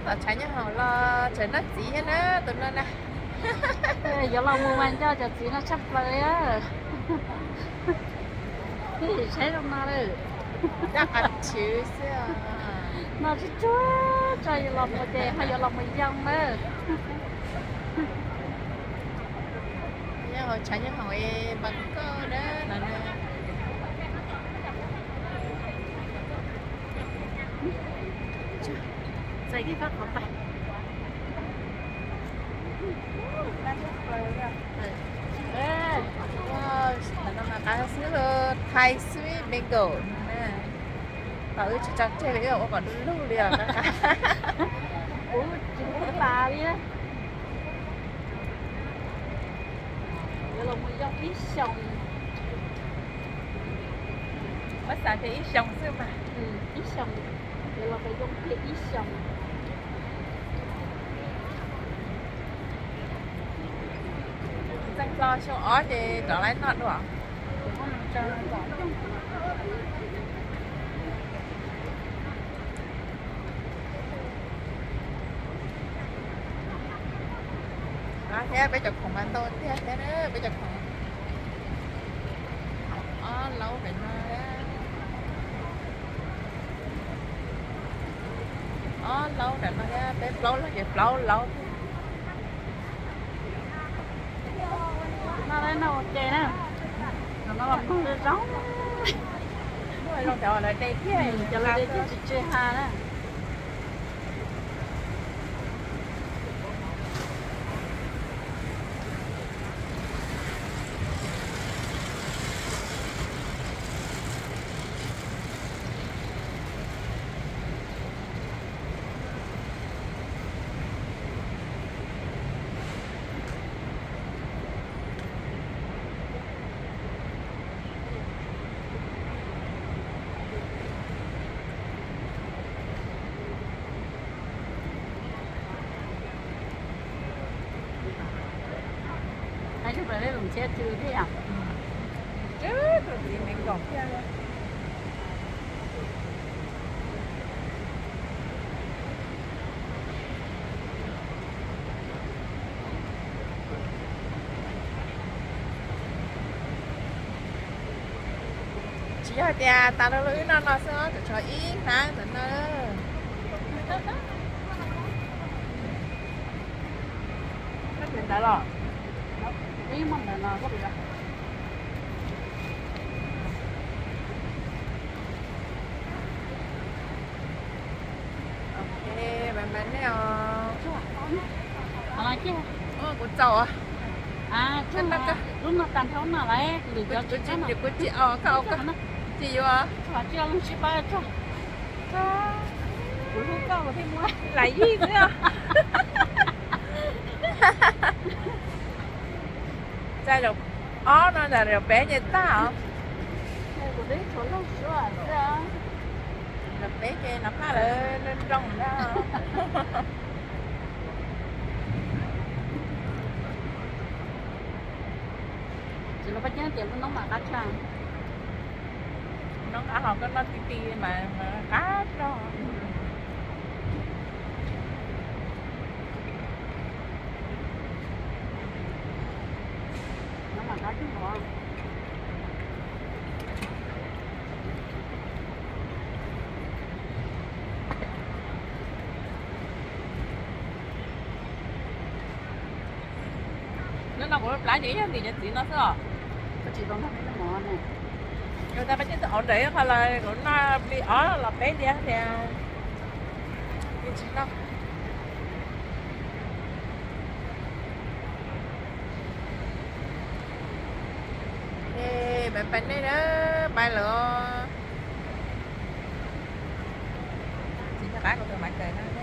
Tom tshav nyob hoom los tseem noj txiv thiab na tus no na. Yuav los mus mas nco cov txiv no tshaj plaws li. Twb tsis saib zoo no lawm. Noj tsuag tsuag tso yuav los mus ces ho yuav los mus yoo na. Nyob hauv tshav nyob hoom es npas nkauj na no na. Txais kiag pab qhov pais. Ntawm no mas qab xwb los Thai Sweet Mango no na. Tom wb tsis tso tseg li, wb ua kom du lug li os. Kuv tsis pub tas li. Yuav los mus yoo ib xyoos. Muab xav tias ib xyoos xwb mas. Ib xyoos, yuav los mus yoo kiag ib xyoos. Txeev hlo xyoo ob ces rov lawv noj dua. Thiab peb cov khoom mas ntau tiag thiab, peb cov khoom. Ob laub pem no thiab. Ob laub ntawm no thiab, peb plaub los ces plaub laub thiab. Noj lawm noj ua ke na. Cov no los zoo zoo. Cov lawv de kiag, cov lawv de kiag tsis tseg ha na. Tus txiv me nkaum thiab. Tsis yog tias tas lawm wb noj no xwb, tseem tshuav ib hnab ntawm no. Ntawd los ib muag ntawm no. Ok, bye bye nej os. Kuv txaus. Lub no tag nrho no lawm, lwm cov kuv tsis, kuv tsis, koj, koj tsis yuav. Kuv hlub koj kuv thiaj muab lam yij xwb. Txais zaum ob no ntawm zaum peb ces tag os. Zaum peb ces nov qab lawv nroog ntag. Tsis los pab ceb tias lub noob mas qab tshaj. Noob qab hos koj noj ti ti mas qab rog. Noob mas qab tshaj hov. Hnub no kuv plab ces ib yog tim cov txiv no xwb os. Yog tas pab ceb twb auv nraim qhov los kuv noj plig ob los peb diav tias tsis noj. Bye bye nej na, bye lawm. Tsis nco qab kuv tus maiv kawm na.